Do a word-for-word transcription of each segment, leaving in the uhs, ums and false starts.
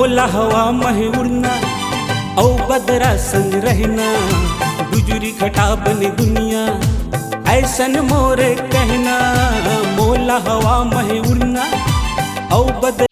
मोला हवा महे उड़ना, अउ बदरा संग रहना, बिजुरी घटा बने दुनिया, ऐसन मोरे कहना। मोला हवा महे उड़ना, अउ बद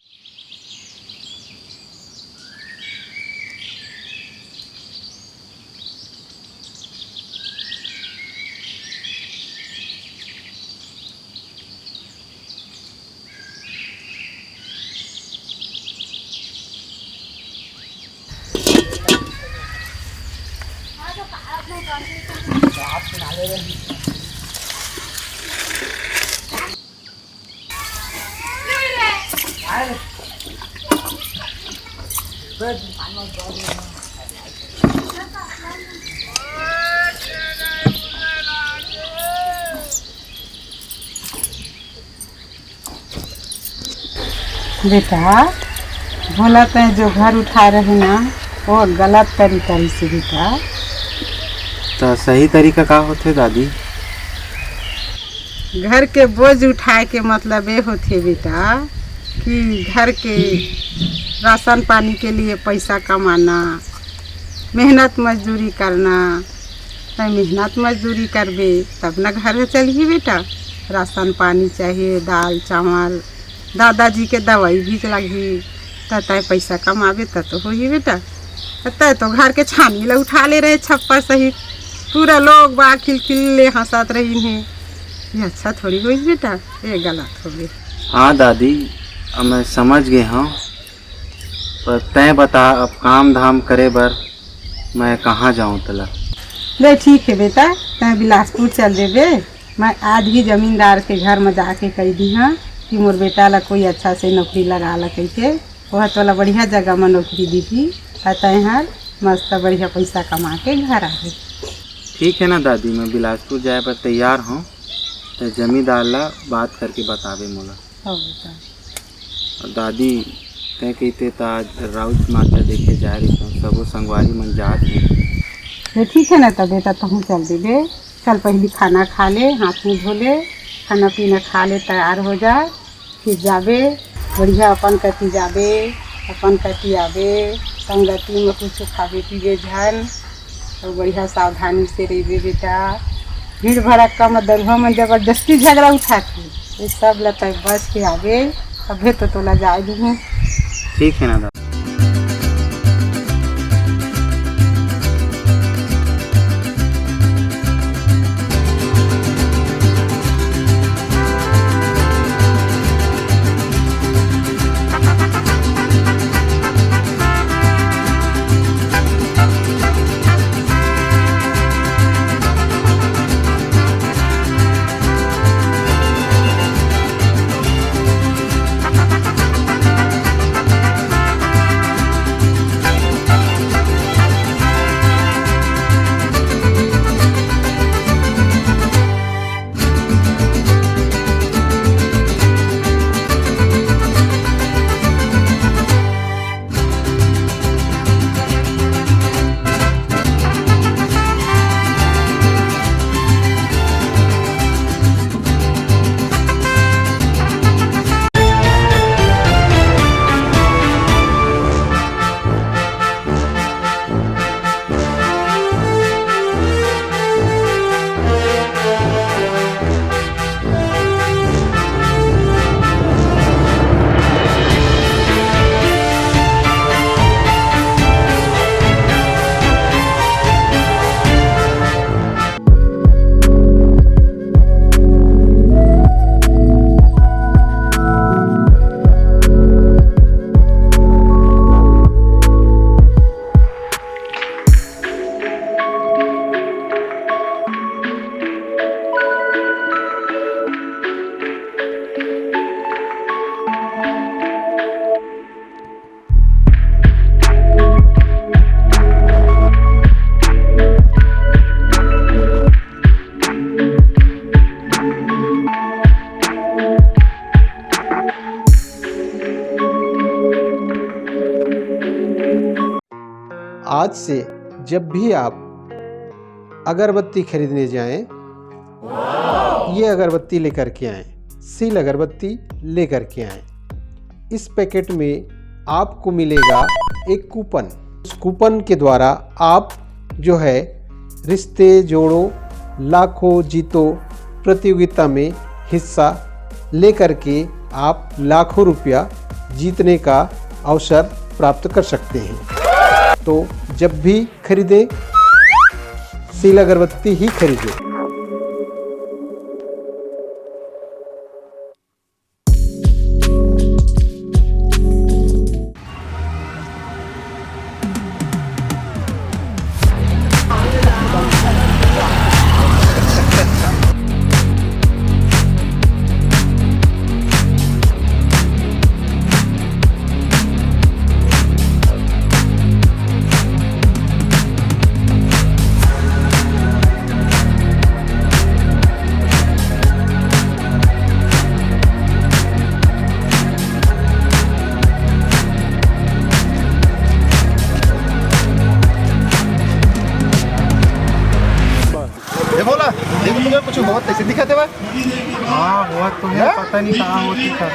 बेटा, भोला तैं जो घर उठाए रहे ना, वो गलत तरीका रिहिसे बेटा। त सही तरीका का होथे दादी? घर के बोझ उठाए के मतलब ये होथे बेटा कि घर के राशन पानी के लिए पैसा कमाना, मेहनत मजदूरी करना। तैं मेहनत मजदूरी करबे तब न घर चलही बेटा। राशन पानी चाहिए, दाल चावल, दादाजी के दवाई भी लगही, त तैं पैसा कमाबे त तो होही बेटा। तैं तो घर के छानी ल उठा ले रहे छप्पर सहित, पूरा लोग बाग खिलखिल ले हंसत रहिन हे। ये अच्छा थोड़ी होही बेटा, ये गलत होगे। हाँ दादी, अब मैं समझ गे हंव, पर तैं बता, अब काम धाम करे बर मैं कहाँ जाऊँ तला? ले ठीक हे बेटा, तैं बिलासपुर चल देबे। मैं आज ही जमींदार के घर में जाके कह दी हाँ कि मोर बेटा ला कोई अच्छा से नौकरी लगा ला कहिके, वह तोला बढ़िया जगह में नौकरी दीही, और तैं हर मस्त बढ़िया पैसा कमा के घर आबे। ठीक है ना दादी, मैं बिलासपुर जाए बर तैयार हूँ, तो जमींदार ला बात करके बताबे मोला। हाँ बेटा। दादी, तैं कहिते त आज राउत माता देखे जाए रहितों, सबो संगवारी मन जात हे। ये ठीक है ना, त बेटा तहूँ चल देबे। चल पहली खाना खा ले, हाथ मुँह धो ले, खाना पीना खा ले, तैयार हो जा, फिर जाबे। बढ़िया अपन कति जाबे, अपन कति आबे, संगति में कुछ खाबे पीबे झन। अउ बढ़िया सावधानी से रहिबे बेटा। भीड़ भड़क्का म दरुहा मन जबरदस्ती झगड़ा उठाथे, ये सब ल तैं बच के आबे, तभे तो तोला जाए दिही। ठीक है ना दादा। आज से जब भी आप अगरबत्ती खरीदने जाएं, ये अगरबत्ती लेकर के आएं, सील अगरबत्ती लेकर के आएं। इस पैकेट में आपको मिलेगा एक कूपन। उस कूपन के द्वारा आप जो है रिश्ते जोड़ो लाखों जीतो प्रतियोगिता में हिस्सा लेकर के आप लाखों रुपया जीतने का अवसर प्राप्त कर सकते हैं। तो जब भी खरीदें, सील अगरबत्ती ही खरीदें। ये बोला, ये तो तुम्हें कुछ बहुत ऐसे दिखाते हुए। हाँ, वो तुम्हें हैं? पता नहीं कहाँ होती था।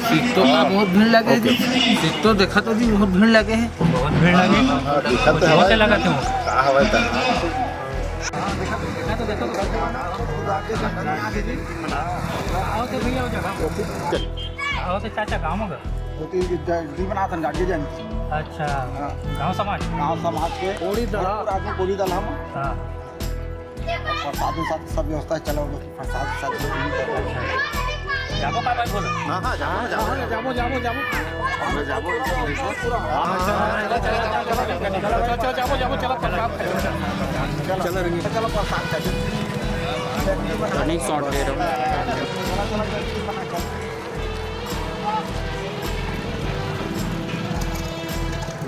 सीट तो बहुत भीड़ लगे जी। सीट तो देखा तो जी, बहुत भीड़ लगे है। बहुत भीड़ लगे। हाँ, दिखा तो बहुत हवा। लगा थे वो। कहाँ हवा था? आओ तो भैया, हो जाएगा। आओ तो चाचा, काम होगा। वो तो ये ज-, जी बनाथन गाड़ी जन। अच्छा। हाँ। गाँव समाज? गाँव समाज के। कोड़ी दला। पूरा आदमी कोड़ी दला हम। हाँ। प्रसाद उसाद सब व्यवस्था चला, प्रसाद उसाद। अच्छा। जाबो का भाई बोलो? हाँ, हाँ, जाबो, जाबो, जाबो। जाबो, जाबो, जाबो। हाँ, जाबो। हाँ, हाँ, हाँ, चलो, चलो, चलो, चलो, चलो, चलो, जाबो, जाबो, चलो, प्रसाद खाओ। चलो, चलो, प्रसाद खाओ। Running shot दे रहा हूँ।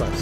बस।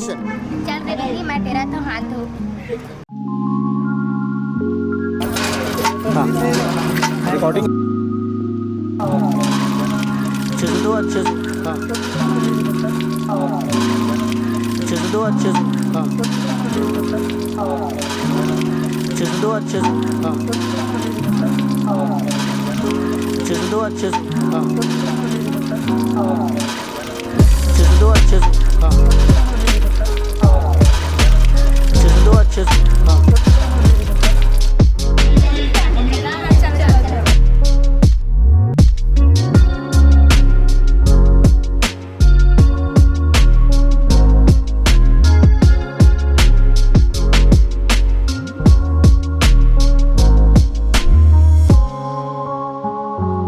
चल रे दीदी, मैं तेरा तो हाथ धो। हाँ, रिकॉर्डिंग। अच्छे से दो, अच्छे से। हाँ। अच्छे से दो, अच्छे से। हाँ। अच्छे से दो, अच्छे से। हाँ। अच्छे से दो, अच्छे से। हाँ। अच्छे से दो, अच्छे से। हाँ। अच्छे से दो, अच्छे से। हाँ।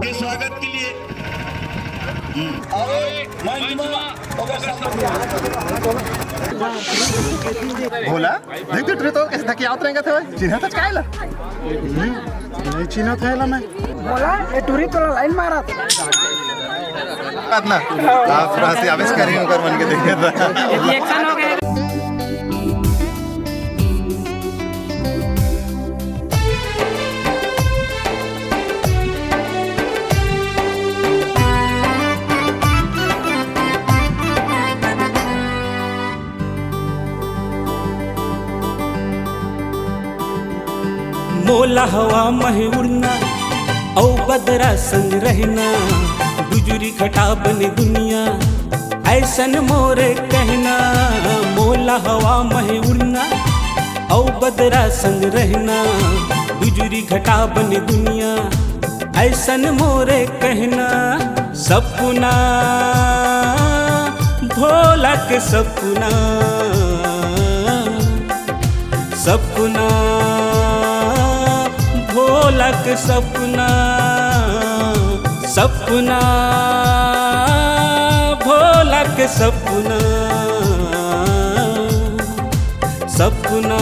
के स्वागत के लिए। हम्म। और मंच में भोला, देख तो टुरी तो कैसे धकियावत रहेंगे थे, चिन्हा तो काहे ला? हम्म, नहीं चिन्हा था ला मैं। भोला, ये टुरी तोला लाइन मारा। बात ना, आप पूरा से आवेश करें ओकर मन के देखे था। रिएक्शन हो गया। मोला हवा मह उड़ना, अउ बदरा संग रहना, बिजुरी घटा बने दुनिया, ऐसन मोरे कहना। मोला हवा मह उड़ना, अउ बदरा संग रहना, बिजुरी घटा बने दुनिया, ऐसन मोरे कहना। सपना, भोला के सपना, सपना, भोला के सपना, सपना, भोला के सपना, सपना।